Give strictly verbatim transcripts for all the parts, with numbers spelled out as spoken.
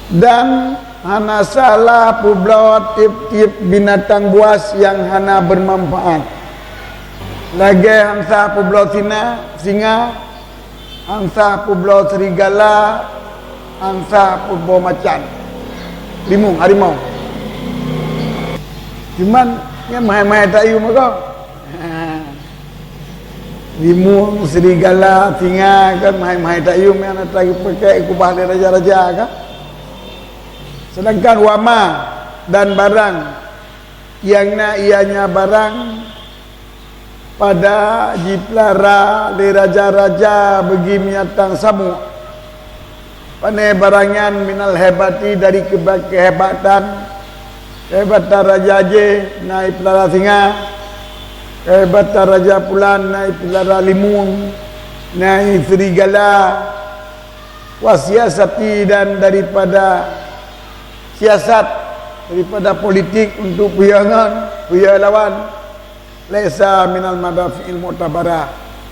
Dan hana salah peubloe tieb-tieb binatang buas nyang hana beumanfaat. Lagée han sah peubloe sina, singa, han sah peubloe serigala, han sah peubloe macan. Limong, harimau. Cuman, nyan meuhai-meuhai tayue meuko. Limong, serigala, singa kan meuhai-meuhai tayue nyang na teupaké keubah lé raja-raja kan. Sedangkan wama dan barang nyang na ianya barang pada jipeulara lé raja-raja beugi meunatang saboh. Pane barang nyan minal hebati dari keba-, kehebatan, kehebatan raja jih na ipeulara singa, kehebatan raja pulan na ipeulara limong, na serigala, wasiasati dan daripada siasat, daripada politik untuk peue ngon peue lawan. Laisa minal madafi'il mu'tabarah,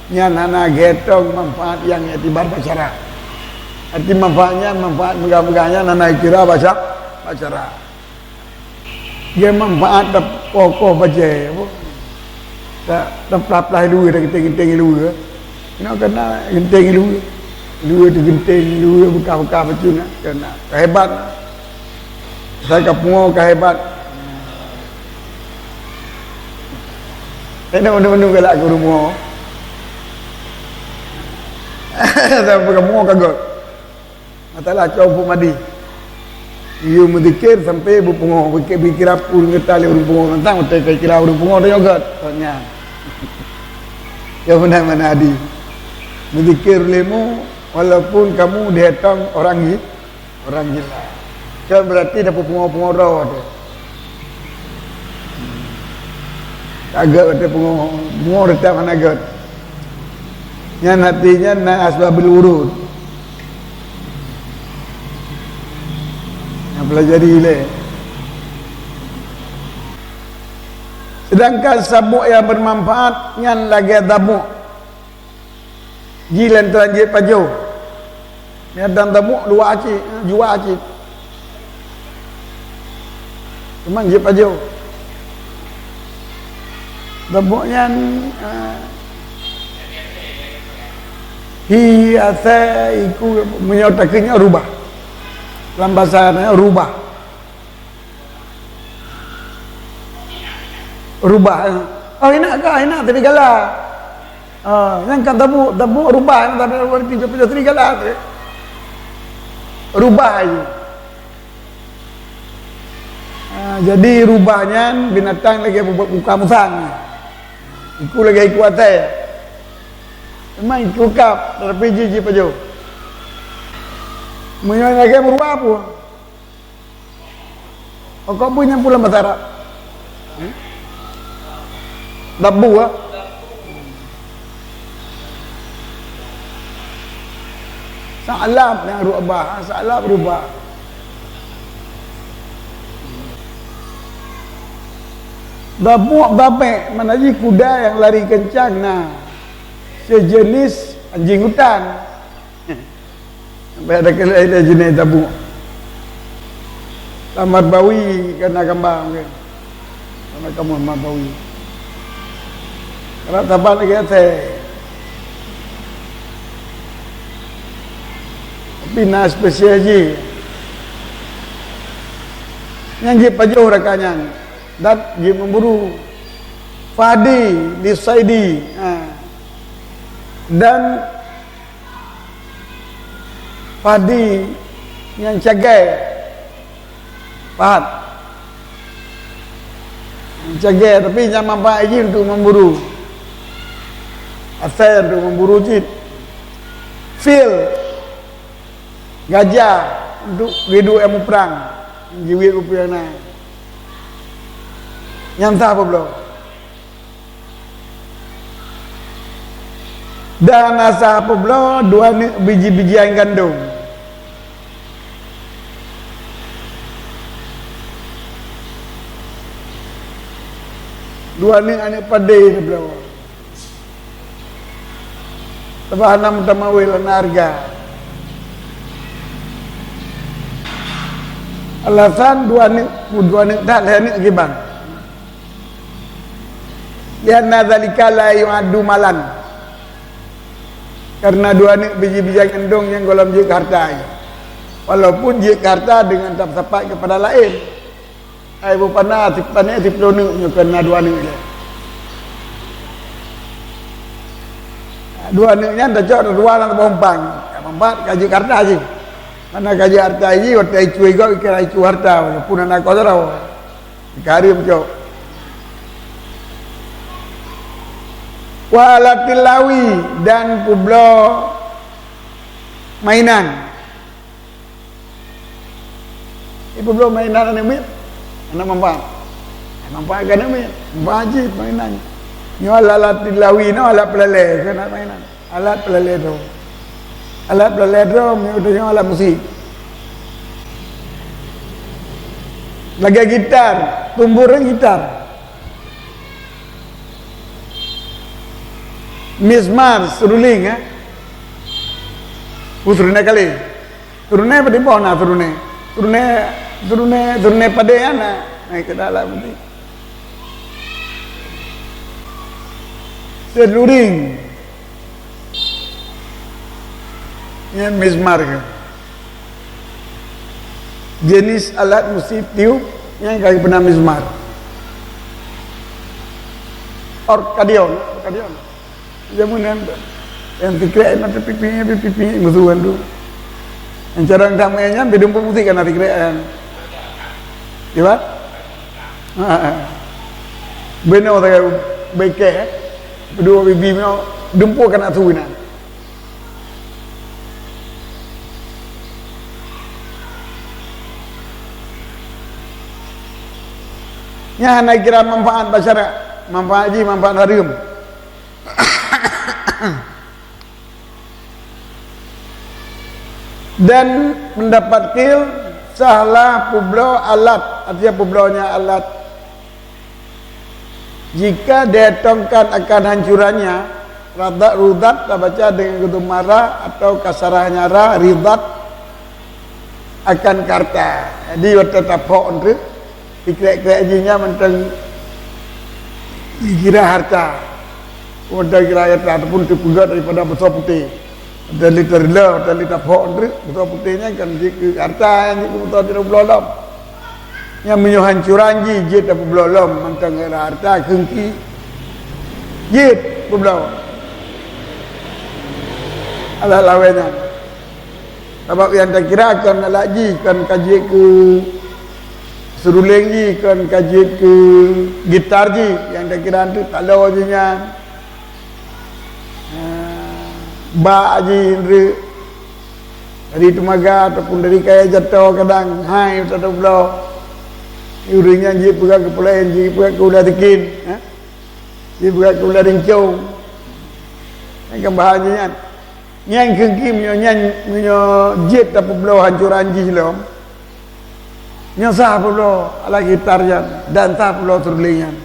nyan hana geuhitong manfaat nyang iktibar bak syara. Arti manfaat nyan, manfaat meugah-meugah nyan hana iktibar bak sya-, bak syara. Geumanfaat tapoh-poh bajée, apa? Ta-, taplah-plah luweue, tageunteng-geunteng luweue. Inoe kana geunteng luweue. Luweue teugeunteng, luweue beukah-beukah bacut na, kana. Ka hebat. Asai ka pungo ka hebat. Inoe undung-undung galak keu ureueng pungo. Asai ka pungo ka göt. Masalah cok buet madi. Yue meuzikir sampai beupungo, pikira pun geuta lé ureueng pungo, tantang utai ka kira ureueng pungo tanyoe göt. Nyan. Ya beuna-beuna adi. Meuzikir lé mu, walaupun kamu dihetong orang gi-, orang gila. Kan berarti dah peupungo-pungo droe tu. Ka göt watée pungo, pungo teutap hana göt. Nyan arti nyan na asbabul wurud. Nyang pelajari lé. Sedangkan sabuk nyang bermanfaat nyan lagée sabuk. Ji lantaran jeuet pajoh. Binatang sabuk luwa cit, jua cit. Teuma jeuet pajoh. Sabuk nyan, eh, hi, asai, iku, meunyoe takheun nyoe rubah. Lam basa nyoe rubah. Rubah, eh. Oh, inak kah? Inak serigala. Ah, nyan kan sabuk, sabuk rubah, nyan sabuk rubah, rubah serigala tu. Rubah aja. Ah, jadi rubah nyan binatang lagée bu-, buka musang. Iku lagée iku asai. Memang iku kap, tapi ji, ji pajoh. Meunyoe lagée meuruba pun. Rokok bui nyan pulang bahasa Arab. Hmm? Dabu, ah. Sa'lab nyang rubah, sa'lab rubah. Dabu babek, mana ji kuda yang lari kencang, nah. Sejenis anjing hutan. Sampai ada kali ada jenis tabuk. Lam Marbawi kana gamba mungkin. Kana kamu Marbawi. Rata ban lagi atas. Tapi na spesies ji. Nyang jeuet pajoh rakan nyan. Dan jeuet memburu. Fahdi li saidi. Ha. Dan Padi nyang cagai. Pahat. Nyang cagai, tapi nyang manfaat jih untuk memburu. Asai untuk memburu cit. Fil. Gajah untuk riduek ilmu perang. Jiwit rupiah na. Nyang sah apa belum? Dan asai peubloe dua neuk biji-bijian gandom. Dua neuk aneuk padé peubloe. Sabab hana meutamawil, hana hareuga. Alasan dua aneuk, dua aneuk that, lhèe aneuk kiban. Lianna dzalika la yu'addu malan. Karena dua aneuk biji-bijian nyang dong nyang gohlom jeuet keu hareuta. Walaupun jeuet keu hareuta deungon sapat-sapat keupada laén. Hai bupana, sipané siploh aneuk nyoe keu na dua aneuk lé. Dua aneuk nyan tacok dua lam boh umpang. Ka mampat ka jeuet keu hareuta jih. Mana ka jeuet hareuta jih, watèe icu igoe, ikira icu hareuta, walaupun hana koh sidroe. Karim cok. Wa alatil lawi, dan peubloe mainan. Ipeubloe mainan aneuk miet, hana manfaat. Manfaat keu aneuk miet, manfaat cit mainan. Nyoe alat-alat lawi nyoe alat peulalé, kon alat mainan. Alat peulalé droe. Alat peulalé droe, meunyoe geutanyoe alat musik. Lagèe gitar, tumbur nyan gitar. Mizmar, seruling, eh. Seruling kalé. Seruling padé boh na seruling. Seruling, seruling, seruling padé na. Nah, keu dalam nanti. Seruling. Nyan mizmar ke. Jenis alat musik tiup nyang ka geupeuna mizmar. Orkadion, orkadion. Jameun nyan, nyang sikrek nyan pipi, pipi, musuh kan tu. Nyang carông tamé nyan bidung pemusik kan sikrek kan. Iya, Pak? Ha, ha. Beno sagai bekeh, eh. Dua bibi meno dumpu kan atu inan. Nyan hana kira manfaat bak syarak, manfaat jih manfaat hareum. Dan pendapat qil sahlah peubloe alat, artinya peubloe nyan alat. Jika dietongkan akan hancurannya, radat rudat tabaca dengan geudumarah atau kasarahnya ra, ridat akan keu hareuta. Jadi watèe taphok eunteuk, sikrek-krek jih nyan mantong kira hareuta. Mantong kira hareuta ataupun teupeugöt daripada beusoe putéh. Watèe lheueh tareulôh, watèe lheueh taphok eunteuk, beusoe putéh nyan kan jeuet keu hareuta, nyang jeuet keu beusoe sidroe bloe lom. Nyan meunyoe hancuran jih jeuet tapeubloe lom mantong keu hareuta keungki. Jeuet peubloe. Alat lawèe nyan. Sabab nyang takira kon alat jih, kon ka jeuet keu seruling jih, kon ka jeuet keu gitar jih, nyang takira tu taloe jih nyan. Ha, bak jih eunteuk dari teumaga ataupun dari kayèe jato kadang hai teutabloe. Ureueng nyan jeuet peugah keu peulaén, jeuet peugah keu ulah tikin, ha? Jeuet peugah keu ulah rincong. Nyan kan bahan jih nyan. Nyan keungki meunyoe nyan, meunyoe jeuet tapeubloe hancuran jih lom, nyoe sah peubloe alat gitar nyan dan sah peubloe seruling nyan.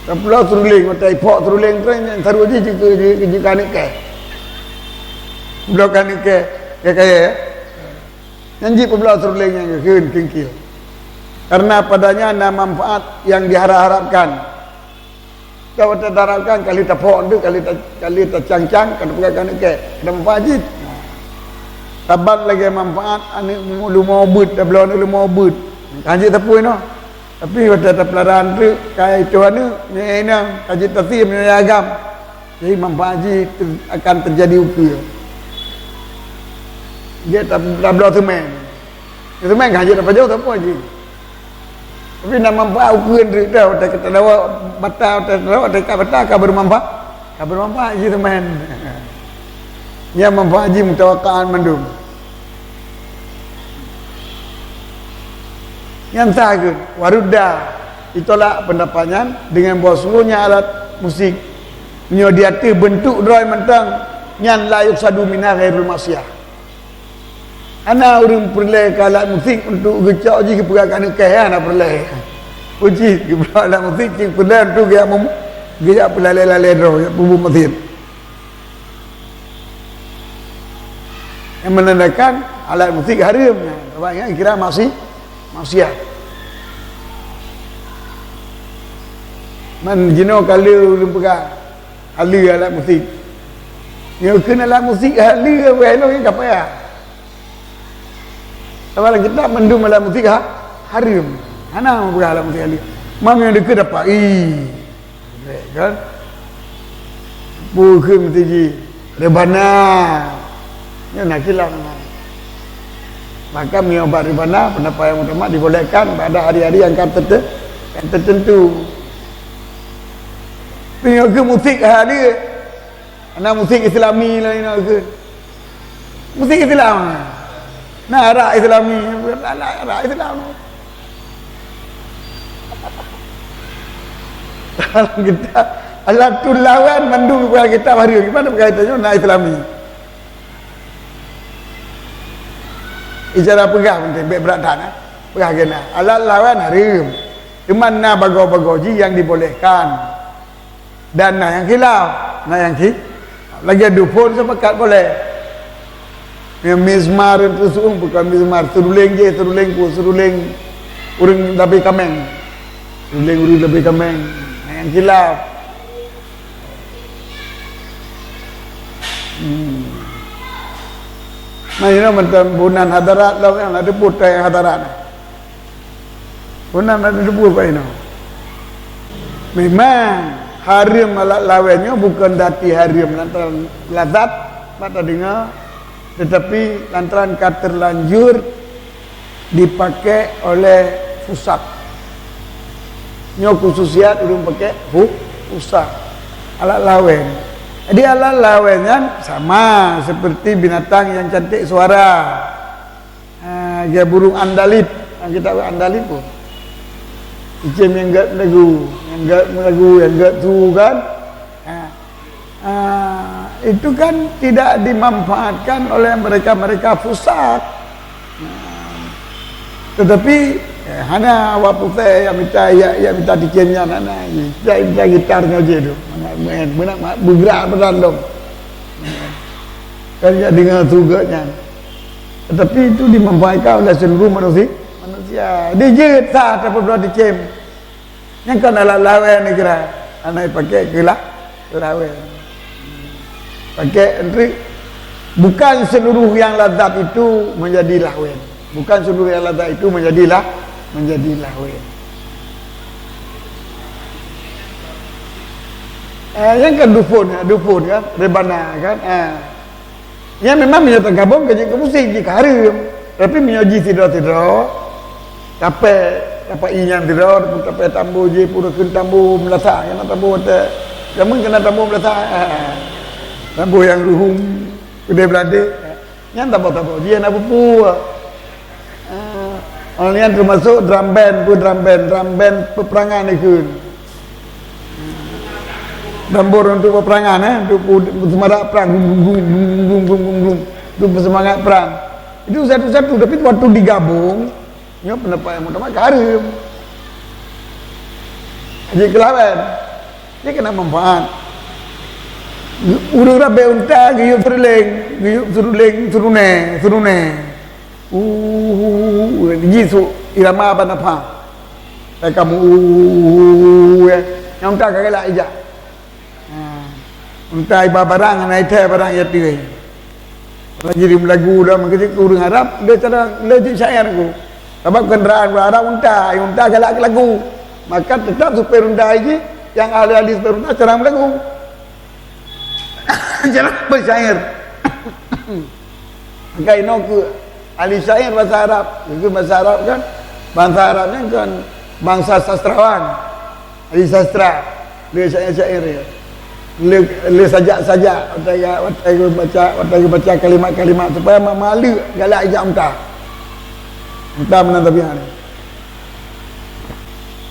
Tapeubloe seruling, watèe iphok seruling trok nyan saru jih jeuet keu, jeuet keu aneuk kèe. Bloe keu aneuk kèe, kèe kayèe. Nyan jih peubloe seruling nyan geukheun keungki. Karena padanya na manfaat yang diharap-harapkan. Ka watèe taharapkan, ka lheueh taphok eunteuk, ka lheueh ta-, ka lheueh tacang-cang, ka tapeugah keu aneuk kèe, ka manfaat jih. Saban lagèe manfaat aneuk leumo beuet, tabloe aneuk leumo beuet. Ka jeuet tapeue noh. Tapi watèe tapeulara eunteuk, ka itoh aneuk, nyoe inong, ka jeuet tasiem, nyoe agam. Jadi manfaat jih ter-, akan teujadi ukeue. Jeuet tab-, tabloe seumén. Seumén ka jeuet tapajoh sapeue jih. Tapi na manfaat ukeue treuk teuh, watèe ka tadawa bata, watèe tadawa watèe ka bata ka beumanfaat. Ka beumanfaat jih seumén. Nyan manfaat jih mutawakkaan mandum. Nyan sah keuh, warudda, ditolak pendapat nyan dengan bahwa seluruhnya alat musik meunyoe di ateueh beuntuk droe mantong, nyan la yuqsadu minha ghairul maksiyah. Hana ureueng peureulèe keu alat musik untuk geucok jih geupeugah keu aneuk kèe, hana peureulèe. Puji geupeugah alat musik cit peureulèe untuk geujak mem-, geujak peulalé-lalé droe, geujak peubuet maksiet. Yang menandakan Alat musik hareuem. Sabab nyan kira maksi-, maksiat. Man jinoe ka lheueh ulôn peugah, haleue alat musik. Nyoe kheun alat musik haleue, wéh lôn ka payah. Sabab lam kitab mandum alat musik ha-, hareuem. Hana peugah alat musik haleue. Mam nyang dikeue dapat, ih. Kan? Peue kheun meusti jih? Rebana. Nyan na khilaf. Maka meunyoe bak rebana, pendapat yang utama dibolehkan pada hari-hari yang ka tete-, yang tertentu. Meunyoe kheun musik haleue, na musik Islami laén na kheun. Musik Islam. Na arak Islami, arak, arak Islam. Kalau kita, alat tu lawan mandum bukan kita baru. Gimana bukan kita nyoe na Islami? Icara peugah penting, bèk brat that, eh. Peugah kena. Alat lawan hareuem. Cuma na bagoe-bagoe jih yang dibolehkan. Dan na nyang khilaf, na nyang khi-, lagèe duphon sepakat boleh. Nyang mizmar tu su'ueng bukan mizmar, seruling je, seruling pu, seruling ureueng labe kaméng. Seruling ureueng labe kaméng. Na nyang khilaf. Hmm. Nah, ini macam bunan hadarat lah, kan? Ada putai hadarat. Bunan ada debu bak inoe. Memang hareuem alat lawen nyoe bukon dati hareuem lantaran lazat bak tadeungoe, tetapi lantaran ka terlanjur dipakai oleh fusaq. Nyoe khususiat ureueng pakai fu-, fusaq. Alat lawen. Jadi alat lawen nyan sama seperti binatang yang cantik suara. Ha, dia burung andalib. Ha, kita tahu andalib pun. Cicém nyang gét meulagu, nyang gét meulagu, nyang gét su kan. Ha. Ha, itu kan tidak dimanfaatkan oleh mereka-mereka fusaq. Ha. Tetapi, eh, hana awak putéh yang minta, ya, ya minta cicém nyan, hana. Dia minta gitar nyoe je tu. Main, main, beuna, beugrak beurandong. Kan ya dengan su gét nyan. Tetapi itu dimanfaatkan oleh seluruh manusia, manusia. Dijeuet sah tapeubuet cicém. Nyang kon alat lawen dikira. Hana pakai keu la-, lawen. Pakai untuk, bukan seluruh yang lazat itu menjadi lawen. Bukan seluruh yang lazat itu menjadi la-, menjadi lawen. Eh, nyang kan duphon, duphon kan, rebana kan. Eh. Nyan memang meunyoe tagabong ka jeuet keu musik, jeuet keu hareuem. Tapi meunyoe jih sidroe-sidroe, tapée, tapée ié nyan sidroe, tapée tambo jih, pura kheun tambo meulasa, nyang na tambo watée jameun keunan tambo meulasa. Tambo nyang ruhueng, keudeh beuladeh. Nyan tambo-tambo jih na peue-peue. Ah, awak nyan teumasok drum band, peue drum band, drum band peupeurangan ikheun. Drum band untuk peupeurangan, eh, untuk pu-, peuseumangat prang, gum, gum, gum, untuk peuseumangat prang. Itu satu-satu, tapi waktu digabung, nyoe pendapat yang utama hareuem. Jadi keu lawan. Dia kena manfaat. Ureueng rabe unta geuyue seureuling, geuyue seureuling, seureuné, seureuné. Uh, jisuk irama banafah. Kamu, uh, ya. Nyang unta ka galak ijak. Ha. Unta iba barang, hana ithèe barang ya teuh. Lagi di lagu dah meukeujeuet keu ureueng Arab, dia cara, dia cit syair ku. Sabab kenderaan ureueng Arab unta, unta galak keu lagu. Maka tetap supir unta jih, nyang ahli-ahli supir unta cara meulagu. Cara bersyair. Maka inoe keu ahli syair bahasa Arab. Keu bahasa Arab kan, bahasa Arab nyan kan bangsa sastrawan. Ahli sastra, le syair-syair ya. Le, le sajak-sajak, watèe, watèe geubaca, watèe geubaca kalimat-kalimat supaya ma-, maleuek galak ijak unta. Unta meunan tabiat.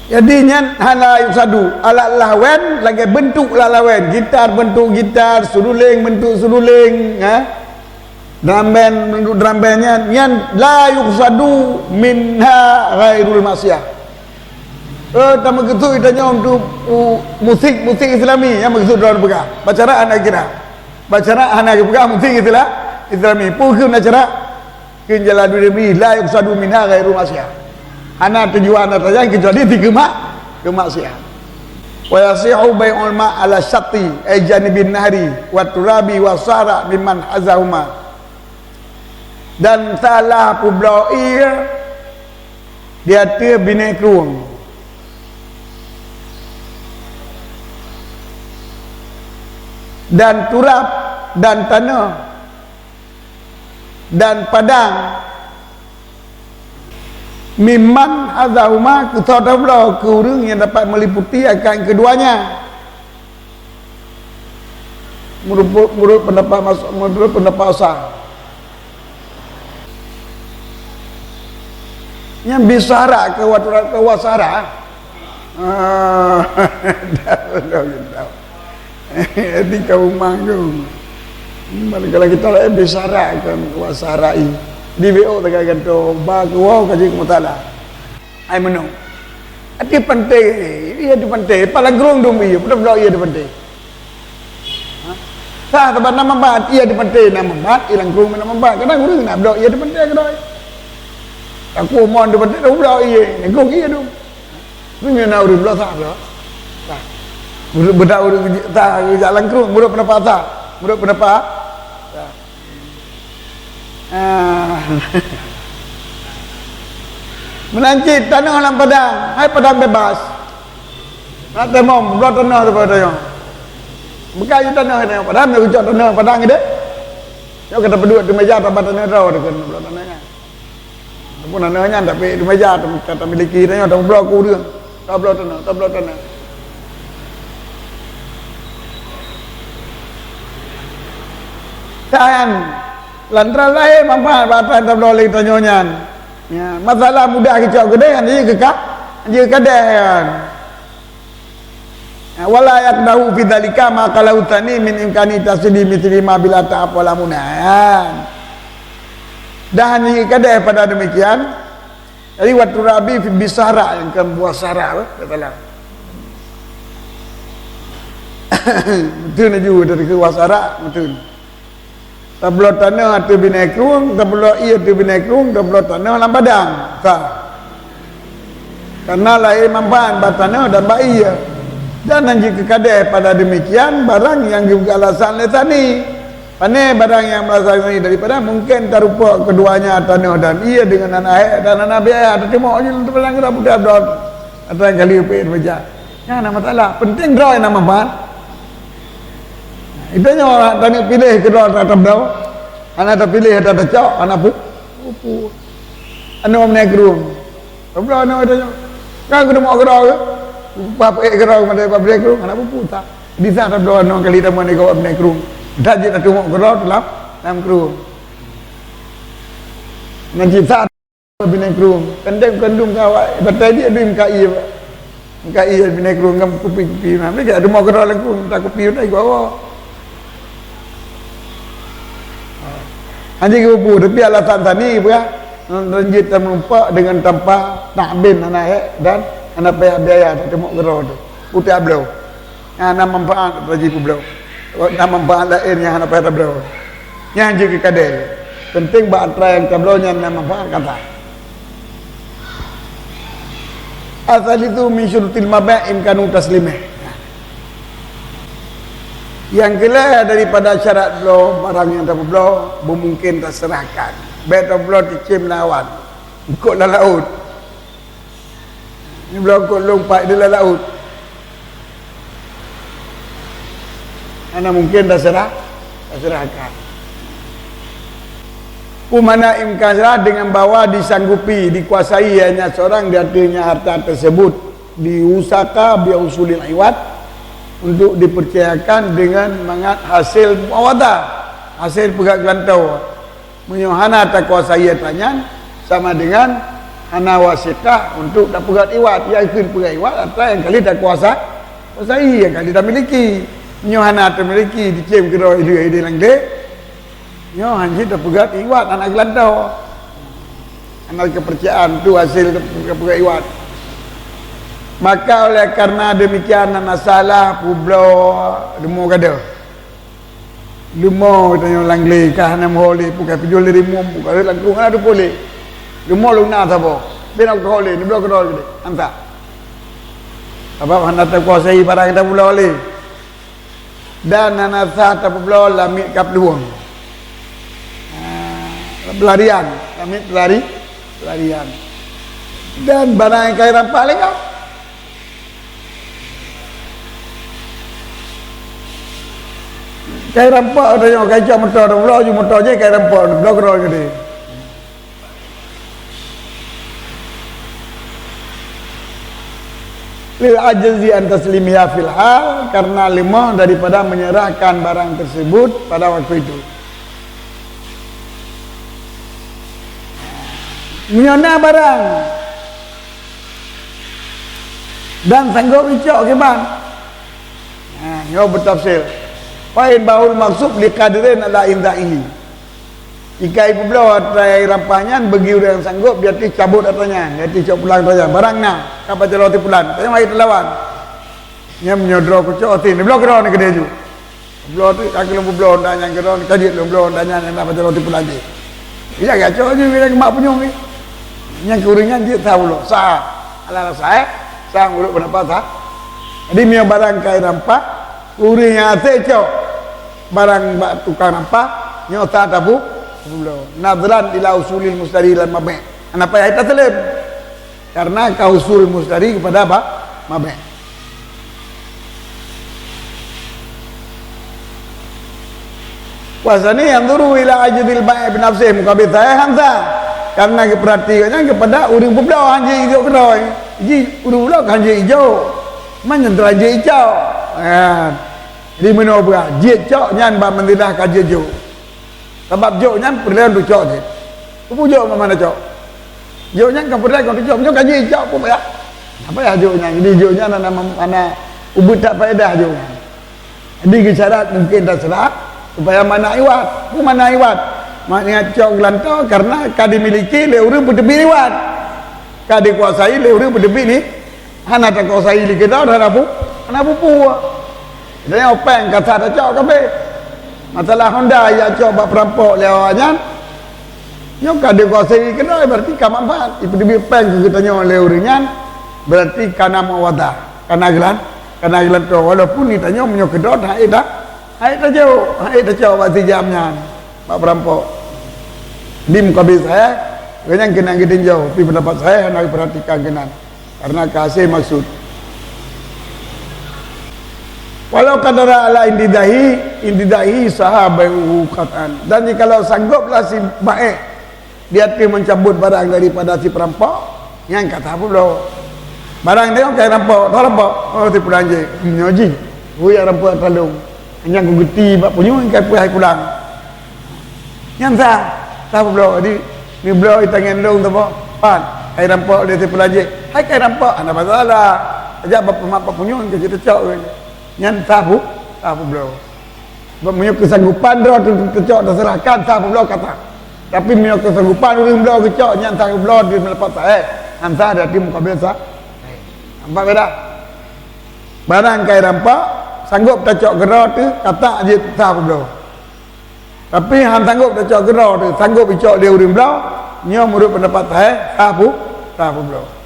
Jadi nyan hana yuksadu, alat lawen lagèe bentuk alat lawen, gitar bentuk gitar, seruling bentuk seruling, ha? Drum band, drum band nyan, nyan la yuqsadu minha ghairul maksiyah. Eh, tameukeusud tanyoe untuk, uh, musik-musik Islami nyang meukeusud droe peugah. Bacara hana kira. Bacara hana geupeugah musik Isla-, Islami. Peue kheun bacara? Kheun Jalaluddin Mayyusi, "La yuqsadu minha ghairu maksiat." Hana tujuan ata nyan kecuali dikeuma-, keumaksiat. "Wa yasihu bai'ul ma' ala syatti, ay janibin nahri, wa turabi wa sahra mimman hazahuma." Dan salah peubloe ie di ateueh binéh krueng. Dan turab dan tanoh dan padang, mimman hazahuma, keu soe tabloe, keu ureuëng nyang dapat meliputi akan keduanya. Meuruput, meurut pendapat mas-, meurut pendapat Sa. Nyang bisahra keu wa tura-, keu wa sahra. Ah, dah, dah, dah. Di kaum manggung. Manakala kita laén bisahra kan wa sahra i. Di B O tak ganto ba keu wa ka jeuet keu mutala. Ai meunoe. Ateueh panté, ie di panté, palang krueng dum ie, peue tabloe ie di panté. Ha? Sah, sabab na mabat, ie di panté na mabat, ie lam krueng na mabat. Kadang ureuëng na bloe ie di panté keudroe. Takue mon di panté, tabloe ie, lam krueng ie dum. Meunyoe na ureuëng bloe, sah bloe. Sah. Beudak ureuëng sah jak lam krueng, meurot pendapat sah. Meurot pendapat sah. Ah. Meunan cit tanoh lam padang, hai padang bebas. Nak teumo, bloe tanoh daripada tanyoe. Bukan je tanoh, tanoh padang, nak ucok tanoh padang deh. Nyoe ka tapeuduek di meja, tabloe tanoh droe deh, bloe tanoh nyan. Ataupun tanoh nyan tapi di meja, tam-, tam-, tamiliki tanyoe, tabloe keu ureuëng. Tabloe tanoh, tabloe tanoh. Dan lantaran lahé manfaat bak atra tabloe lé tanyoe nyan. Ya, masalah mudah geucok keudeh, hana jeuet keu ka-, hana jeuet keu kadeh nyan. Ya, wala yaqdahu fi dzalika ma qalahu tsani min imkani tasdi mitslihima bila ta'ab wala muna. Dan hana jeuet keu kadeh pada demikian, Jadi, wa turabi fi, bi sahra, nyang keu buah sahra, eh, tak salah. Meuteun laju dari keu buah sahra, meuteun. Tabloe tanoh ateueh binéh krueng, tabloe ie ateueh binéh krueng, tabloe tanoh lam padang. Sah. Karena lahé manfaat bak tanoh dan bak ie. Dan hana jeuet keu kadeh pada demikian barang nyang geupeugah alasan lé tsani. Pane barang nyang meurasa geutanyoe daripada mungken tarupok keuduanya tanoh dan ie deungon hana hék dan hana biaya, teutimok jih lom teupeulanggar budak-budak atra kali upét meja. Nyan hana masalah, penting droe nyang na manfaat. Itu nyoe tanyoe piléh keudroe atra tabloe, hana tapiléh atra tacok, hana pu-, pu-, pu-, anu meunai krueng. Tabloe aneuk gata nyoe. Kan keuneuk meukeudroe geuh. Bah peuék keudroe geuh, mandai bah peuék keudroe geuh, hana peue-peue that. Di saat tabloe aneuk kali tamong nibak binéh krueng. That jeuet tateumok keudroe teulam, lam krueng. Nyan cit that binéh krueng. Kandang kandung ka awak, batai jih dum ka ie. Ka ie binéh krueng ngon kupi-kupi na. Mereka teumok keudroe lam krueng, minta kupi utai gua. Hana geupeue, tapi alasan tani peugah, lanjut tameurumpok deungon tanpa nakbin hana hék dan hana payah biaya tateumok keudroe teuh. Utak bloe. Hana manfaat bagi peubloe. Hana manfaat laén nyang hana payah tabloe. Nyan jeuet keu kadé. Penting bak atra nyang tabloe nyan na manfaat gata. Asalisu min syurutil mabi' imkanu taslimih. Nyang keulhèe daripada syarat bloe barang nyang tapeubloe beumungken taseurahkan. Bèk tabloe cicém lawan, eungkôt lam laôt. Nibloe eungkôt lôn pat di lam laôt. Hana mungken taseurah, taseurahkan. Peue makna imkan seurah? Dengan bahwa disanggupi, dikuasai hanya seorang di atasnya harta tersebut, diusaka bi husulil iwad, untuk dipercayakan dengan mangat hasil muawadah, hasil peugöt geulantoe. Meunyoe hana takuasai atra nyan, sama dengan hana wasiqah untuk tapeugöt iwad. Nyang kheun peugöt iwad atra nyang ka lheueh takuasa-, kuasai, nyang ka lheueh tamiliki. Meunyoe hana tamiliki, dicém keudroe idéh-idéh lam glé, nyoe hana jeuet tapeugöt iwad, hana geulantoe. Hana keupeurcayaan tu hasé tapeugöt iwad. Maka oleh karena demikian, hana salah peubloe leumô gadôh. Leumo tanyoe lam glé ka hana meuho lé, bukai peujual lé rimueng, bukai lé langkong hana teupeu lé. Leumo lôn na saboh. Bèk na kuho lé, neubloe keudroe keudéh. Antak. Sabab hana takuasai barang nyang tapubloe lé. Dan hana sah tapeubloe lam miet ka peulueng. Ha, peularian, lam miet peulari-, peularian. Dan barang nyang ka irampah lé nyoe. Ka irampok tanyoe, ka icok moto, bloe ju moto jih ka irampok, bloe keudroe keudéh. Lil ajzi an taslimiha fil hal, karena lemah daripada menyerahkan barang tersebut pada waktu itu. Meunyoe na barang dan sanggob icok kiban. Ha, nyoe beutafsir. Fa inbahul maghsub liqadirin ala inzaihi. Jika ipeubloe atra nyang irampah nyan bagi ureuëng nyang sanggob, berarti cabot atra nyan, berarti cok pulang atra nyan. Barang na, ka bak jaloe si pulan, tanyoe hai teulawan. Nyan meunyoe droe kucok, si neubloe keudroe neuh keudéh ju. Bloe tu ka lôn peubloe honda nyan keudroe, ka jeuet lôn bloe honda nyan, nyan na bak jaloe si pulan jih. Iya, gacok jih, bila mak punyueng ni. Nyan keu ureuëng nyan jeuet sah bloe, sah. Alah sah, eh? Sah, ureuëng peundapat sah. Jadi, meunyoe barang ka irampah, ureuëng nyang hase cok barang bak tukang rampah, nyoe sah tapu-, tapubloe. Nadhran ila usulil mustari ilal mabi'. Hana payah taslem. Karena ka usul mustari kepada ba-, mabi'. Wa tsani yanzuru ila ajzil bai' bi nafsihi muqabil sahih, han sah. Karena geupeurati gobnyan kepada ureuëng peubloe, han jeuet ijok keudroe. Ji ureuëng peubloe han jeuet ijok. Man nyan teuma jeuet icok. Ha. Jadi meunyoe beurah jeuet cok nyan bak manzilah ka jeuet jok. Sabab jok nyan peureulée teucok cit. Peue jok mak mana cok? Jok nyan ka peureulée kon teucok, meunyoe ka jeuet icok peue payah. Apa payah jok nyan? Jadi jok nyan hana, hana ubit that faedah jok nyan. Jadi geusyarat mungkin taseurah supaya mana iwat. Peue mana iwat? Makna cok geulantoe karena ka dimiliki lé ureuëng peuteubiet iwat. Ka dikuasai lé ureuëng peuteubiet ni, hana takuasai lé keudroe, hana pu-, hana peue-peue. Geutanyoe péng ka sah tacok kabeh. Masalah honda jak cok bak peurampok lé awak nyan, nyoe ka dikuasai lé keudroe, berarti ka manfaat. Ipeuteubiet péng keu geutanyoe lé ureuëng nyan, berarti ka na muawadah, ka na geulan-, ka na geulantoe. Walaupun geutanyoe meunyoe keudroe han ék ta-, han ék tajok, han ék tacok bak si jam nyan, bak peurampok. Di muqabil sahih, gobnyan keunan geutinjau, tapi peundapat sahih hana geupeuratikan keunan. Karena ka hase maksud. Walau qadara ala intiza'ihi, intiza'ihi saha bai'uhu qat'an. Dan jikalau sanggoblah si bai' di ateueh mencabut barang daripada si peurampok, nyan ka sah peubloe. Barang nyoe ka irampok, toh rampok, oh, si pulan jih, nyoe jih. Ui, rampok atra lôn. Nyang kugeuti bak punyueng ka peuhai pulang. Nyan sah, sah peubloe. Jadi, neubloe i tangen lôn saboh. Pat, hai rampok lé si pulan jih. Hai kai rampok, hana masalah. Tajak bak peumat bak punyueng keu jiteucok. Nyan sah pu-, sah peubloe. Sebab meunyoe keusanggopan droe teu-, teucok taseurahkan, sah peubloe ka sah. Tapi meunyoe keusanggopan ureuëng bloe geucok, nyan sah peubloe di peundapat sahih. Han sah, berarti muqabil sah. Nampak beda? Barang kai rampok, sanggob tacok keudroe teuh, ka sah jeuet sah peubloe. Tapi han sanggob tacok keudroe teuh, sanggob icok lé ureuëng bloe, nyoe meunurot peundapat sahih, sah pu-, sah peubloe.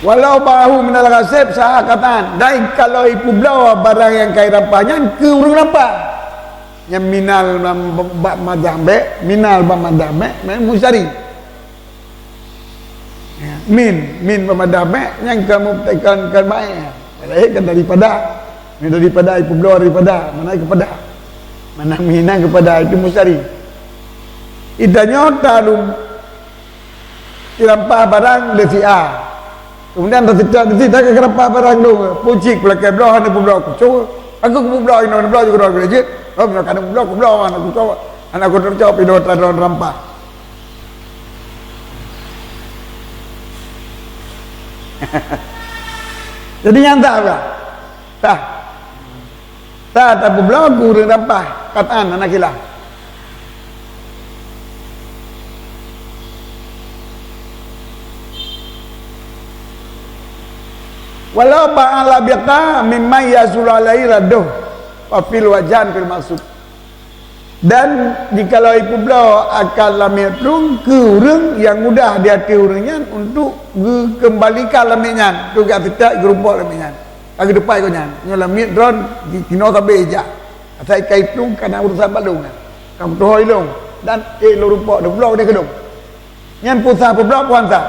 Walau ba'ahu minal ghasib saha qat'an, dan kalau ipeubloe barang nyang kai rampah nyan keu ureuëng rampah. Nyan minal bak madah bek, minal bak madah bek, min mustari. Ya, min, min bak madah bek, nyan ka mubtada, kon, kon ba'e. Padahai kan daripada. Min daripada, ipeubloe daripada, mana kepada. Mana min nyan kepada, itu mustari. Itanyoe talum irampah barang lé si A. Kemudian taseutôt di sinan ka rampah barang lôn. Pucik peulakée bloe hana peubloe kucok. Aku kupeubloe inoe, bloe juga droe jeuet. Oh, meunyoe ka peubloe, kupeubloe hana kucok. Hana kuteucok pih droe rampah. Jadi nyan sah ka? Sah. Sah tapeubloe keu ureuëng rampah, qat'an hana khilaf. Walau ba'al abiqa mimman yasulu alaihi radduh, fa fil wajhan fil maksud. Dan jikalau ipeubloe akan lamiet trueng keu ureuëng nyang mudah di ateueh ureuëng nyan untuk geukeumbalikan lamiet nyan, untuk geuseutôt geurumpok lamiet nyan. Ka geutupai gobnyan, nyoe lamiet droen di kinoe sabe ijak. Asai ka itong kana urusan balong nyan. Ka meutuho ilong dan ék lôn rumpok, neubloe keudeh keudong. Nyan peue sah peubloe, peue han sah.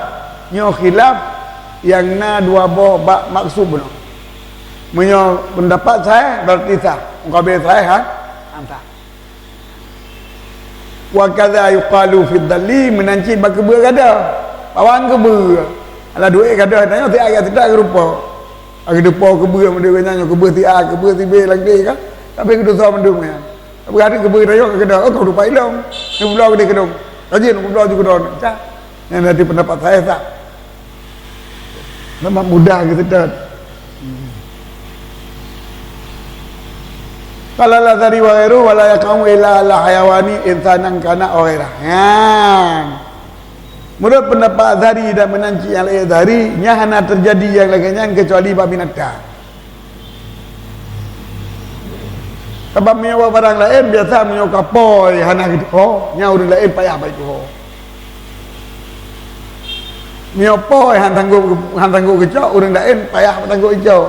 Nyoe khilaf nyang na dua boh bak maksud bunoe. Meunyoe peundapat sahih, berarti sah. Meukabe sahih, ha? Han sah. Wa kadza yuqalu fi dhalli, meunan cit bak keubeue gadoh. Pawan keubeue. Alah duek gadoh, tanyoe siat geuseutôt geurumpok. Lagée dupo keubeue meudeh nyan, nyoe keubeue si A, keubeue si B, lagée kan. Tapi keudusoe mandum nyan. Tapi hari keubeue rayeuk keu keudroe, oh, kau lupa ilong. Neubloe keudeh keudong. Rajin neubloe ju keudroe. Cah. Nyan dari pendapat saya sah. Memang mudah geuseutôt. Qala Al-Azhari wa ghairuhu wa la yaqa'u illa ala hayawani insanan kana aw ghairah. Nyan. Menurut pendapat Azhari dan meunan cit nyang laén Azhari, nyan hana teujadi nyang lagée nyan keucuali bak binatang. Sabab meunyoe bak barang laén, biasa meunyoe ka pôi hana geutuho, nyan ureuëng laén payah bak tuho. Meunyoe pôi han sanggob, han sanggob geucok, ureuëng laén payah bak sanggob geucok.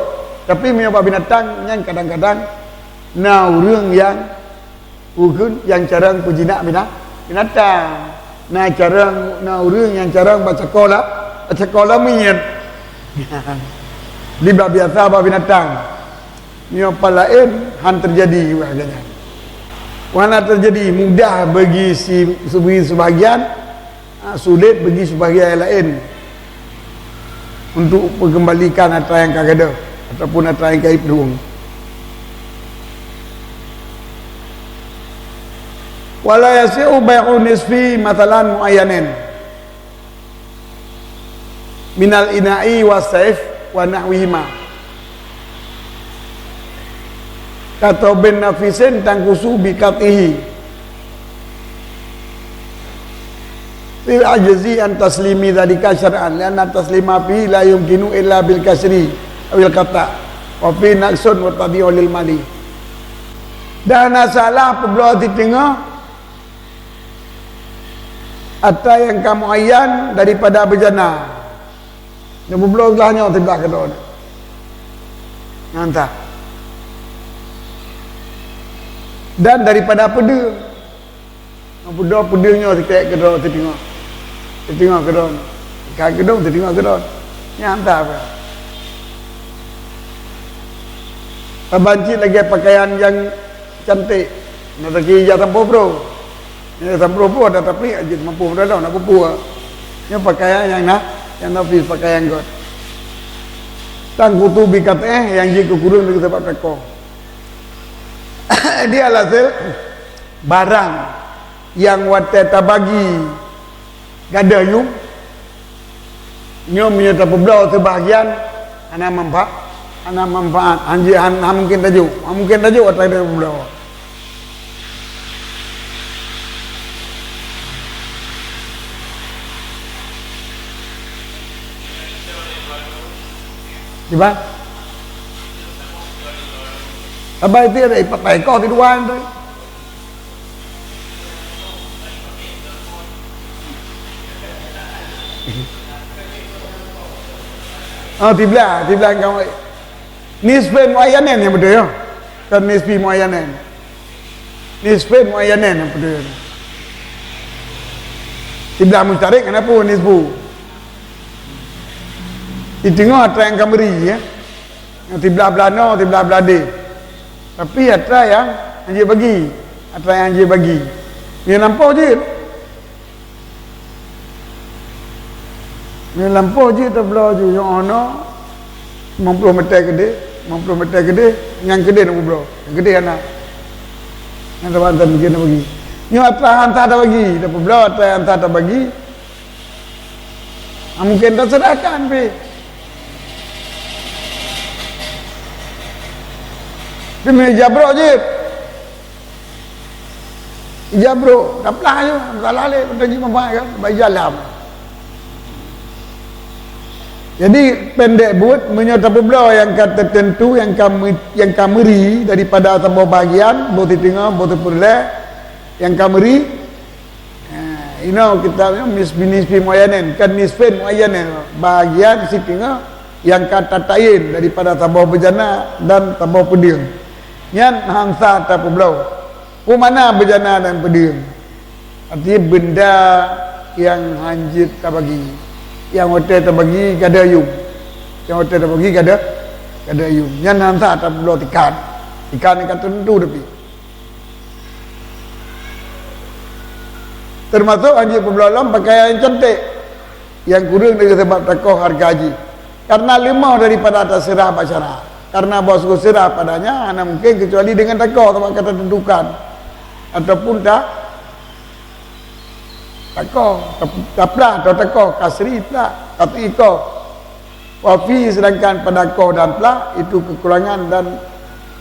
Tapi meunyoe bak binatang, nyan kadang-kadang na ureuëng nyang Ukeuen nyang carông peujinak bina-, binatang. Na carông, na ureuëng nyang carông bak cakô la-, bak cakô lamiet. Di bak biasa bak binatang. Nyoe pat laén han teujadi wah lagée nyan. Wah na teujadi mudah bagi si, bagi sebahagian, ha, sulet bagi sebahagian laén untuk peukeumbalikan atra nyang ka gadôh ataupun atra nyang ka iplueng. Wala yasihu bai'u nisfi mathalan muayyanin minal ina'i was saif wa nahwihima. Ka thawbin nafisin tanqusu bi qat'ihi. Fil ajzi an taslimi dzalika syar'an, lianna taslima fihi la yumkinu illa bil kasri awil qata', wa fihi naqsun wa tadyi'u lil mali. Dan na salah peubloe siteungoh atra nyang ka muayyan daripada beujana. Neubloe glah nyoe siblah keudroe. Nyan tah. Dan daripada peudeueng. Neubloe peudeueng nyoe sikek keudroe siteungoh. Siteungoh keudroe. Ka keudong siteungoh keudroe. Nyan tah apa? Saban cit lagée pakaian nyang cantik. Na taki ija sampôh pro. Ija sampôh pro ada tapi jeuet mampu meudadong nak pupuk. Nyoe pakaian nyang na, nyang na pih pakaian göt. Tanqusu bi qat'ih nyang jeuet keu kureueng lagée sabab cakô. Di alhasil, barang nyang watée tabagi gadôh yum, nyoe meunyoe tapeubloe seubahagian, hana manfa-, hana manfaat, han jeuet, han, han mungken tajok, han mungken tajok atra nyang tapeubloe. Diba? Saban itu ada ipat taikoh di dua tu. Oh, siblah, siblah engkau. Nisfin muayyanin nyang beutôi, ya. Kan nisfi muayyanin. Nisfin muayyanin nyang beutôi. Siblah musytarik, kenapa nisfu? Di teungoh atra nyang ka meuri, ya. Nyang siblah blah noe, siblah blah deh. Tapi atra nyang hanjeuet bagi. Atra nyang hanjeuet bagi. Nyan lampôh jeuet. Nyan lampôh jeuet tabloe ju nyang ono limong ploh meter keudeh, limong ploh meter keudeh, nyang keudeh na peubloe. Nyang keudeh hana. Nyang saban-saban mungken tabagi. Nyoe atra han sah tabagi, tapeubloe atra han sah tabagi. Ah, mungken taseurahkan pih. Tapi meunyoe ija brok jeuet. Ija brok, taplah je, salah lé, meunan jeuet manfaat kan, bak ija lam. Jadi, pendek buet, meunyoe tapeubloe nyang ka teuteuntu, nyang ka me-, nyang ka meuri daripada saboh bahagian, boh siteungoh, boh sipeureulée, Nyang ka meuri, eh, inoe kitab nyoe mis-, binisfi muayyanin, kan nisfin muayyanin, bahagian siteungoh nyang ka tata'yin daripada saboh beujana dan saboh peudeueng. Nyan han sah tapeubloe. Peue makna beujana dan peudeueng? Artinya benda nyang hanjeuet tabagi. Nyang watèe tabagi gadôh yuem. Nyang watèe tabagi gadôh, gadôh yuem. Nyan han sah tapeubloe tikan. Tikan nyang ka teuteuntu tapi. Teumasok hanjeuet peubloe lom pakaian nyang cantik, nyang kureueng dari sabab takoh hareuga jih. Karena leumoh daripada taseurah bak syara. Karena bahwa seurah padanya hana mungkin kecuali dengan takoh, sabab ka tateuntukan. Ataupun ta-, takoh, ta-, taplah atau takoh, kasri plah, tapi ikoh. Wa fi, sedangkan pada koh dan plah itu kekurangan dan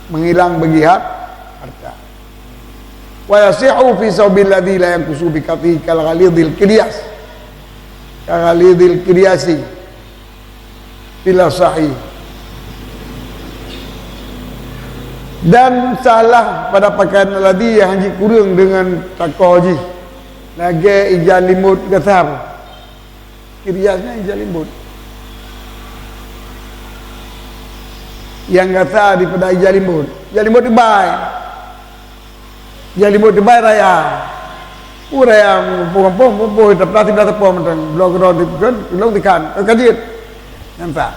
menghilang bagi har-, harta. Wa yasihhu fi saubil ladzi la yanqusu bi qat'ihi kal ghalidil qiryas. Kal ghalidil qiryasi. Bila sahih. Dan sahlah pada pakaian alladzi nyang hanjeuet kureueng deungon takoh jih. Lagèe ija limot gasar. Qiryas nyan ija limot. Nyang gasa daripada ija limot. Ija limot dibai. Ija limot dibai raya. Peue raya muphom-muphom, muphom, taplah siblah teupom mantong. Bloe keudroe di-, ulôn tikan. Ka jeuet. Nyan sa.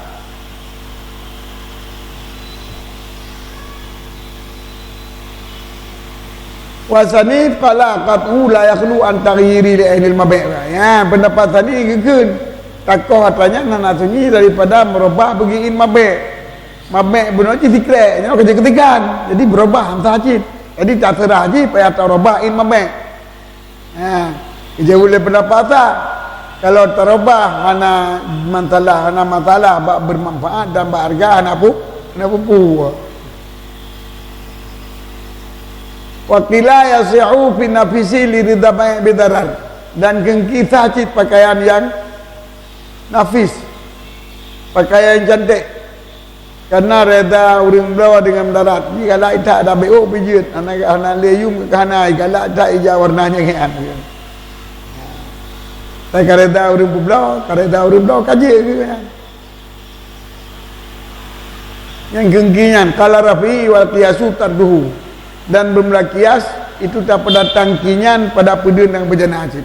Wa sani qala qat'u la yakhlu an taghyiri li ainil mabi'. Ya, pendapat sani geukheun takoh atra nyan hana sunyi daripada meurubah bagi in mabi'. Mabi' bunoe jih sikrek, nyoe ka jeuet keutikan. Jadi beurubah han sah cit. Jadi taseurah jih payah tarubah in mabi'. Ha, ija ulèe pendapat sa. Kalau tarubah hana masalah, hana masalah bak bermanfaat dan bak harga hana pu-, hana peue-peue. Wa qila yasihu fi nafisi li ridha bai' bidarar. Dan geukheun sah cit pakaian nyang nafis, pakaian cantik. Karena reda ureueng bloe deungon darat. Jigalak that dak beuh pih jeuet. Hana, hana lé yuem ka hana, jigalak that ija warna nyang nyan. Tapi ka reda ureueng peubloe, ka reda ureueng bloe ka jeuet keu nyan. Nyang geungki nyan, qala Rafi'i wal qiyasu tarduhu. Dan beumula kias itu tapeudatang kinyan pada peudeueng nyang beujana cit.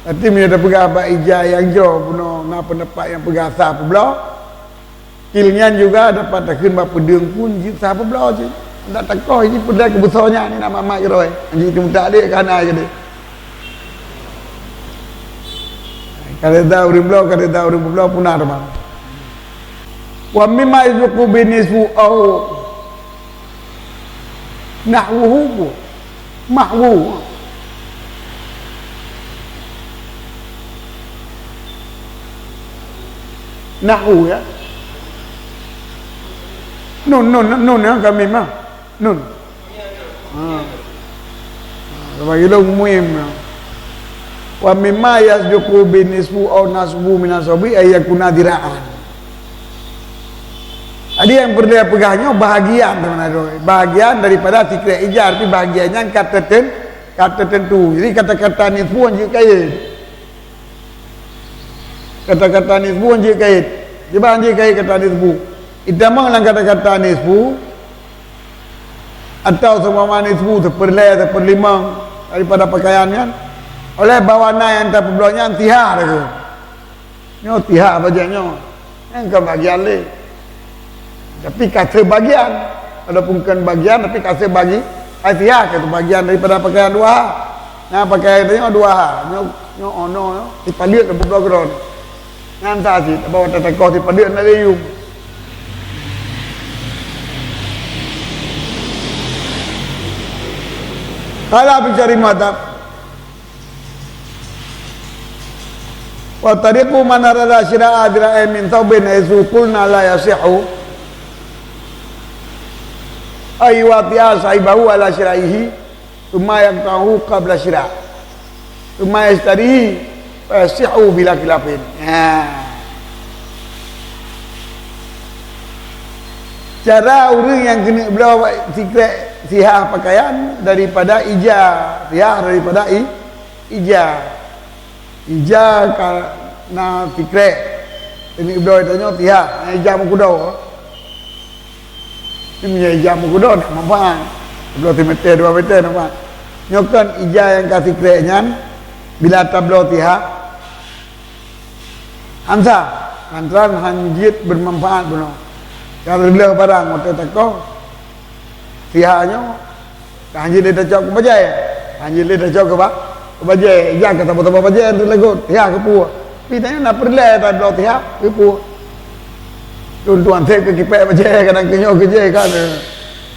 Tapi meunyoe tapeugah bak ija nyang jroh bunoe na peundapat nyang peugah sa peubloe, Kil nyan juga dapat takheun bak peudeueng pun jeuet sa peubloe cit. Dak takoh jih peudeueng keu beusoe nyan ni na mat-mat keudroe. Jih teutak dek ka hana keudeh. Ka reda ureueng bloe, ka reda ureueng peubloe pun na teuma. Wa mimma yasduqu bihi nisfu au nahwuhu. Mahwu. Nahwu, ya. Nun, nun, nun, ya, kami mah. Nun. Ha. Ha, bagi lôn muhim, ya. Wa mimma yasduqu bihi nisfu au nasfu minas sabi ay yakuna dira'an. Jadi nyang peureulèe peugah nyoe bahagian, teuma droe. Bahagian daripada sikrek ija, tapi bahagian nyan ka teuten-, ka teuteuntu. Jadi kata-kata nisfu jeuet keu ié. Kata-kata nisfu jeuet keu ié. Kiban jeuet keu ié kata nisfu. Itamong lam kata-kata nisfu, atau seumpama nisfu, seupeurlèe, seupeurlimong daripada pakaian nyan. Oleh bahwa na nyang tapeubloe nyan tiha lagèe. Nyoe tiha bajèe nyoe. Nyan kon bagian lé. Tapi ka seubagian. Walaupun kon bagian, tapi ka seubagi-, ka tiha, ka seubagian daripada pakaian dua ha. Nah, pakaian tanyoe dua ha. Nyoe, nyoe, oh, nyoe, nyoe. Sipaleuet lam peubloe keudroe. Nyan sa cit, bahwa tatakoh sipaleuet na lé yuem. Qala Abi Syarif Muhammad, Wa tariqu man arada syira'a dira'in min thawbin haitsu qulna la yasihhu ay yuwati'a sahibahu ala syira'ihi, tsumma yaqta'uhu qabla syira', tsumma yashtarihi, fa yasihhu bila khilafin. Ha. Cara ureueng nyang keuneuk bloe sikrek Sihah pakaian daripada ija, sihah daripada i, ija. Ija ka na sikrek. Ini bloe tanyoe sihah, ija meukudo. Ini ija meukudo nak manfaat. Bloe simeter dua meter nampak. Nyoe kan ija nyang ka sikrek nyan, bila tabloe sihah, han sah, lantaran han jeuet bermanfaat bunoe. Ka reuloh barang watée takoh, sihah nyoe, han jeuet lé tacok keu bajée. Han jeuet lé tacok keu ba-, keu bajée. Ija ka saboh-saboh bajée, han teulegot, sihah keupeue. Pi tanyoe na peureulée tabloe sihah keupeue. Tuan-tuan seb keu kipék bajée, kadang keu nyoe keu jih kan.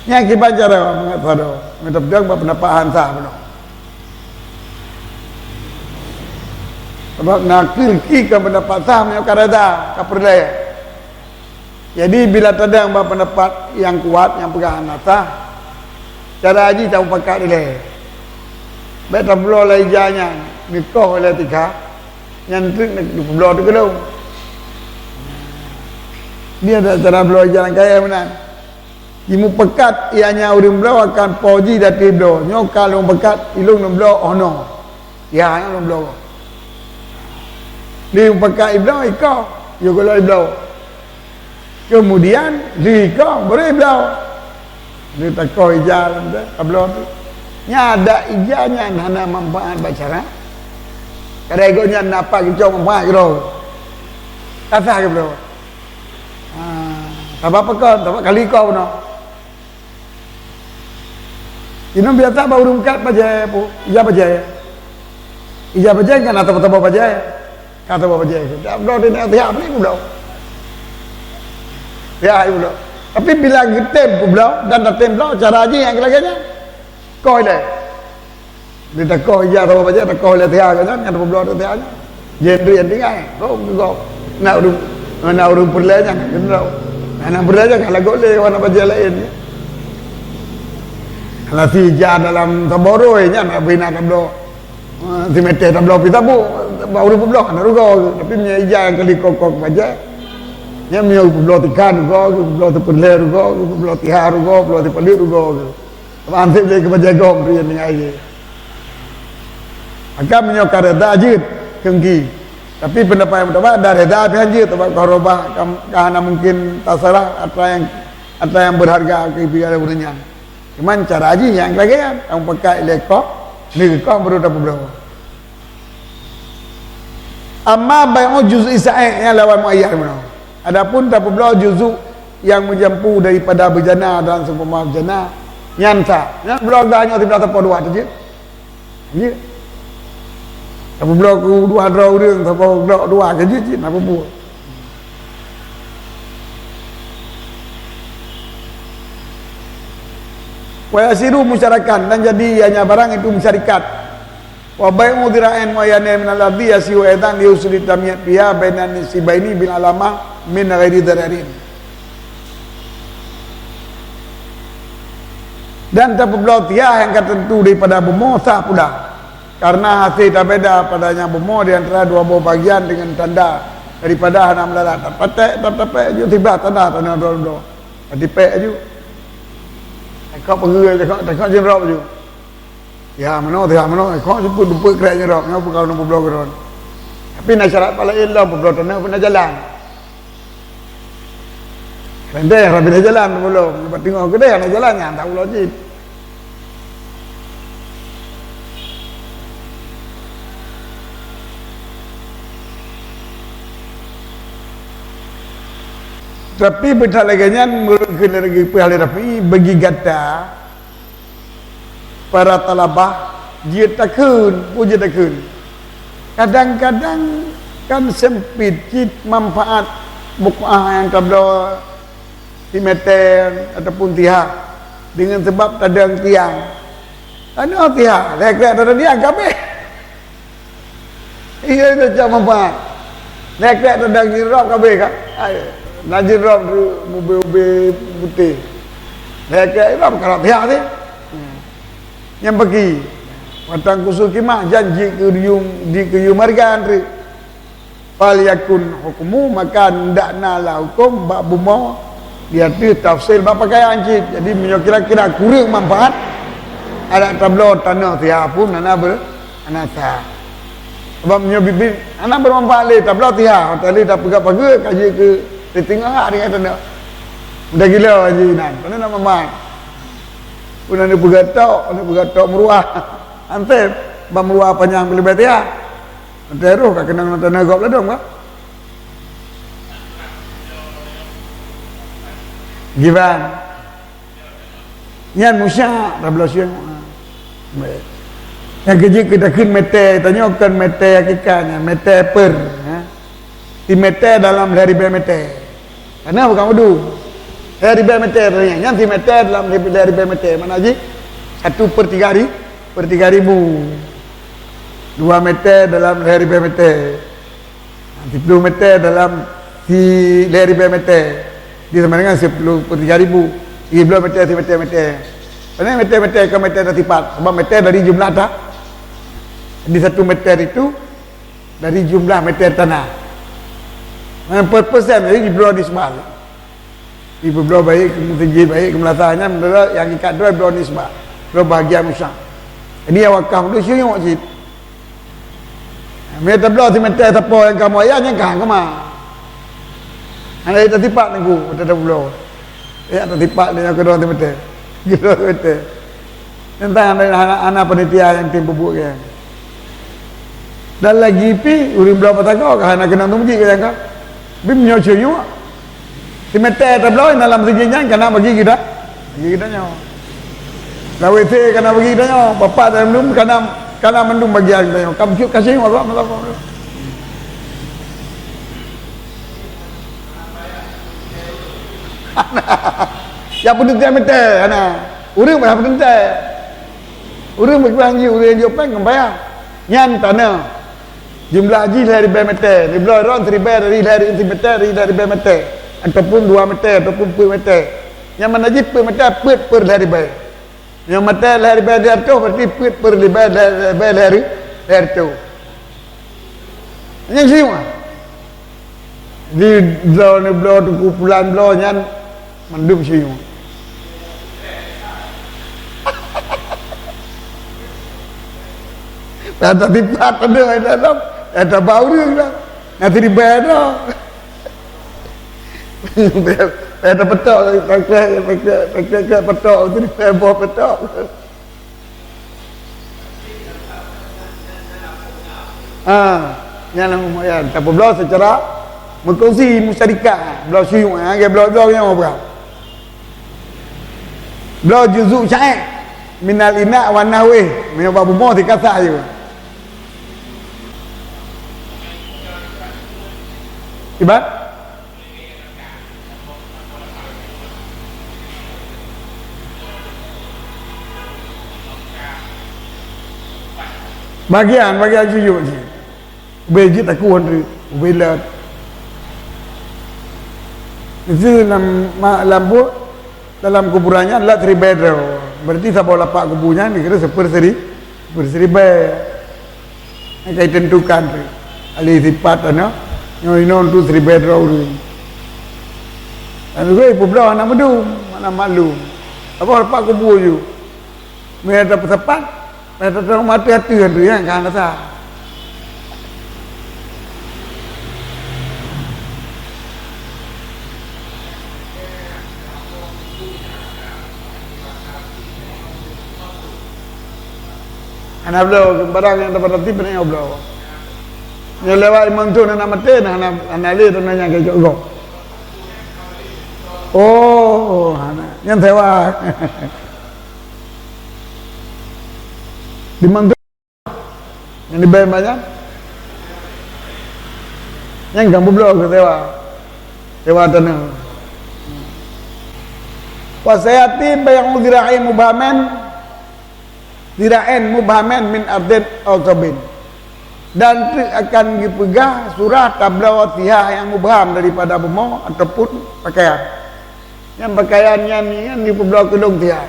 Nyan kiban cara mangat sadoe. Meuteupdong bak peundapat han sah bunoe. Sabab na keu-, ki kon peundapat sah meunyoe ka reda, ka peureulée. Jadi, bila tadong bak peundapat nyang kuat, nyang peugah hana sah, cara jih tamupakat ilée. Bék tabloe lé ija nyan, neukoh ilée tika, nyan treuk neubloe teukeulong. Dia ada cara bloe ija nyang kayée meunan. Jimupakat, ianya ureuëng bloe akan po jih di ateueh bloe. Nyoe ka lôn pakat, ilôn lôn bloe oh noe. Ya, nyoe lôn bloe. Lé mupakat ibloe, ikoh, yôh golom ibloe. Kemudian, lé ikoh, baru ibloe. Lé takoh ija lam teh, tabloe tu. Nya ada ija nyan hana manfaat bak syarak. Kadang gobnyan na pat geucok manfaat keudroe. Ka sah geubloe. Ha, sabab apa kon? Sabab kali ikoh bunoe. Inong biasa bak ureuëng kat bajée, pu-, ija bajée. Ija bajée kan atau teuba bajée. Ka teuba bajée. Dak bloe di nak tiap ni bloe. Ya, ayo bloe. Tapi bila geutem bloe dan tatem bloe, cara jih nyang lagée nyan. Koh ilée. Di takoh ija teuba bajée, takoh ilée tiha ke nyan, nyang teuba bloe tiha nyan. Jendri yang tinggai. Kok kok nak ureuëng, nak ureuëng peureulée nyan, nak peureulée nyan, nak lagot lé warna bajée laén. Nasi ija dalam saboh roi nyan, nak bina tabloe. Ah, simeter tabloe pih tabuk, bak ureuëng peubloe hana rugoe. Tapi meunyoe ija nyang kali kok-kok bajée, nyan meunyoe peubloe tikan rugoe, peubloe teupeureulee rugoe, peubloe tiha rugoe, peubloe teupeuleuek rugoe. Sabab han seb lé keu bajée gom tu nyang tinggai jih. Maka meunyoe ka reda jeuet keungki. Tapi peundapat nyang meutabak, dak reda pih han jeuet, sabab ka robah, ka, ka hana mungken tasarah atra nyang, atra nyang beurharga keu ipiga ureuëng nyan. Cuman cara jih nyang lagée nyan, tamupakat ilée koh, lé koh baru tapeubloe. Amma bai'u juz'i sa'ih nyang lawan muayyad bunoe. Adapun tapeubloe juzuk nyang meujampu daripada beujana dan seumpama beujana, nyan sah. Nyan bloe gah nyoe siblah sapo dua tu jeuet. Jeuet. Tapeubloe keu dua droe ureuëng, sapo bloe dua ka jeuet cit, na peue-peue. Wa yasiru musyarakan, dan jadi ianya barang itu musyarikat. Wa bai'u dhira'in muayyanain minal ardi yasihu aidan li husuli tamyiz fiha bainan nisibaini bil alamah min ghairi dhararin. Dan tapeubloe tiah nyang ka teutu daripada bumoe sah pula, karena hase tabeda padanya bumoe di antara dua boh bagian dengan tanda daripada hana meularat. Tapatek, tatapek ju siblah tanda, tanda droe-droe. Tatipek ju. Takot peugeu, takot, takot jinrop ju. Ya meunoe, ya meunoe, kok jipeuet-peuet krek nyoe rot, nyoe peugah ureuëng peubloe keudroe. Tapi na syarat paléng lom peubloe tanoh pih na jalan. Rendeh, tapi na jalan peubloe, nibak teungoh keudeh na jalan nyan, tak ulo cit. Tapi beuta lagée nyan, meunurot keuneuk geupeuhah lé Rafi, bagi gata, para talabah jeuet takheun, peue jeuet takheun. Kadang-kadang kan sempit cit manfaat bukoe nyang tabloe simeter ataupun tiha deungon sabab tadong tiang. Tanoh tiha, lhée krek tadong tiang ka abéh. Iya, itu cak manfaat. Lhée krek tadong jinrop ka abéh ka. Ai, na jinrop tu mubé-ubé putéh. Lhée krek jinrop ka rot tiha teuh. Hmm. Nyang bagi. Watang kusur khimah jan jikeuyum, jikeuyum hareuga treuk. Fal yakun hukmu, maka ndakna lah huköm bak bumoe Di ateueh tafsil bak pakaian cit. Jadi, meunyoe kira-kira kureueng manfaat, adak tabloe tanoh siha pun hana ber-, hana sah. Sabab meunyoe biet-biet, hana bermanfaat lé tabloe siha, watèe lé tapeugah pageue, ka jeuet keu siteungoh hari nyan tanoh. Mudah gila jih nan, pane na manfaat. Pun aneuk peugah tok, aneuk peugah tok meuruah. Anseb, ban meuruah panyang peuleubeh siha. Watèe roh ka keunong tanoh gob ladôm ka. Giban. Nyan musyak, tabloe siha. Baik. Nyang keujeuet keu takheun mètè, tanyoe kon mètè hakikat nyan, mètè per, ha. Simètè dalam lhèe ribèe mètè. Karena bukan udu. Lhèe ribèe mètè tanya, nyan simètè dalam lhèe ribèe mètè. Makna jih, satu per tiga ri-, per tiga ribu. Dua mètè dalam lhèe ribèe mètè. Siploh mètè dalam si lhèe ribèe mètè. Di sama dengan siploh per tiga ribu. Siploh mètè, simètè, mètè. Karena mètè-mètè kon mètè tasipat. Sabab mètè dari jumlah ta-, di satu mètè itu dari jumlah mètè tanah. Eh, per persen, jadi jibloe nisbah. Jipeubloe baik keu meuseujid, baik keu meulasah, nyan meunurot nyang hakikat droe bloe nisbah, bloe bahagian musyak. Jadi nyang wakaf tu syuyuk cit. Meunyoe tabloe simètè sapo nyang kamoe ayah nyan ka keumah. Hana tasipat nunggu, watèe tabloe. Ya, tasipat lé nyang keudroe simètè. Keudroe simètè. Teuntang hana, hana, hana panitia nyang tem peubuet nyan. Dan lagi pih, ureueng bloe patagô ka hana keunong teumeuji ka nyang ka. Tapi meunyoe syuyuk, simètè tabloe dalam seugi nyan ka na bagi geuda-, bagi geutanyoe. Lam W C ka na bagi geutanyoe, bapak dan lum ka na, ka na mandum bagian geutanyoe. Ka bacut ka syuyuk, apa, apa, apa. Ya, peuteuntèe mètè, hana. Ureueng payah peuteuntèe. Ureueng beukurang jih, ureueng jok péng, kan payah. Nyan tanoh. Jumlah jih lhèe ribèe mètè. Dibloe rot siribèe dari lhèe ri-, simètè dari lhèe ribèe mètè. Ataupun dua mètè, ataupun peuet mètè. Nyan makna jih peuet mètè, peuet per lhèe ribèe. Nyang mètè lhèe ribèe di ateuh, berarti peuet per ribèe lhèe, ribèe lhèe ri-, lhèe reutôh. Nyan syuyuk ah. Di bloe ni bloe, Teungku Pulan bloe nyan mandum syuyuk. Dah tatipat ada dalam, dah tabau dia dah. Nanti dibayar dah. Dah petok, tak kira, tak kira, tak kira, kira petok, tu dibayar boh petok. Ha, nyan lah, ya, tapeubloe secara meukosi, musyarikah. Bloe syuyuk, ha, lagèe bloe-bloe nyang peugah. Bloe juzuk syair, minal ina wan nahwih, meunyoe bak bumoe sikasah je. Kiban? Bagian, bagian juyuk jih. Ubé jeuet takue han treuk, ubé leuet. Di sinan lam ma-, lam buet, dalam kuburan nyan leuet siribèe droe. Berarti saboh lapak kubu nyan dikira seuper siri-, seuper siribèe. Nyang ka jitentukan tu, ahli sifat tanyoe, nyoe inong tu siribèe droe ureueng. Dan ureueng peubloe hana meudum, hana maklum. Apa leupah kubu ju? Meunyo tapeusapat, meunyo tateurimong ateueh-ateueh tu, nyan ka hana sah. Hana bloe, barang nyang dapat roti peunayoe bloe. Nyoe lewat limong thon hana maté, hana, hana lé thon nyang keu gob. Oh, hana. Nyan sewa. Limong thon. Nyang dibée banyak. Nyang gampông bloe keu sewa. Sewa tanah. Wa sayati bai'u zira'in mubhamin, zira'in mubhamin min ardin aw thawbin. Dan treuk akan geupeugah surah tabloe siyah nyang mubham daripada bumoe ataupun pakaian. Nyan pakaian nyan, nyan jipeubloe keu lôn siyah.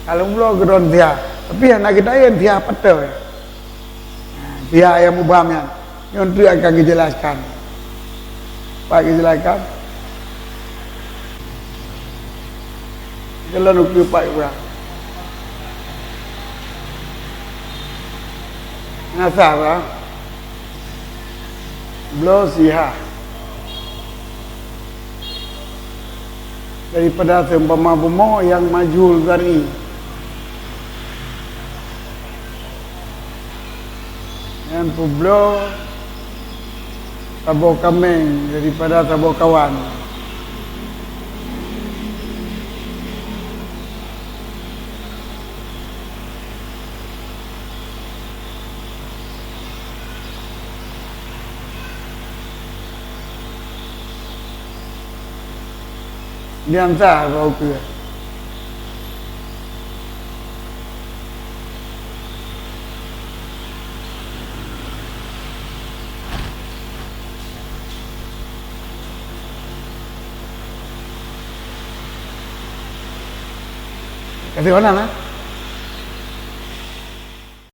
Ka lôn bloe keu droen siyah, tapi hana geutayeuen siyah pat. Siyah nyang mubham nyan, nyoe treuk akan geujelaskan. Pat geujelaskan? Jalan ukeue pat urang. Nasa urang. Bloe siha. Daripada seumpama bumoe nyang majhul zar'i. Nyan peubloe saboh kaméng daripada saboh kawan. Nyan sa bak ukeue. Ka teuh na, na?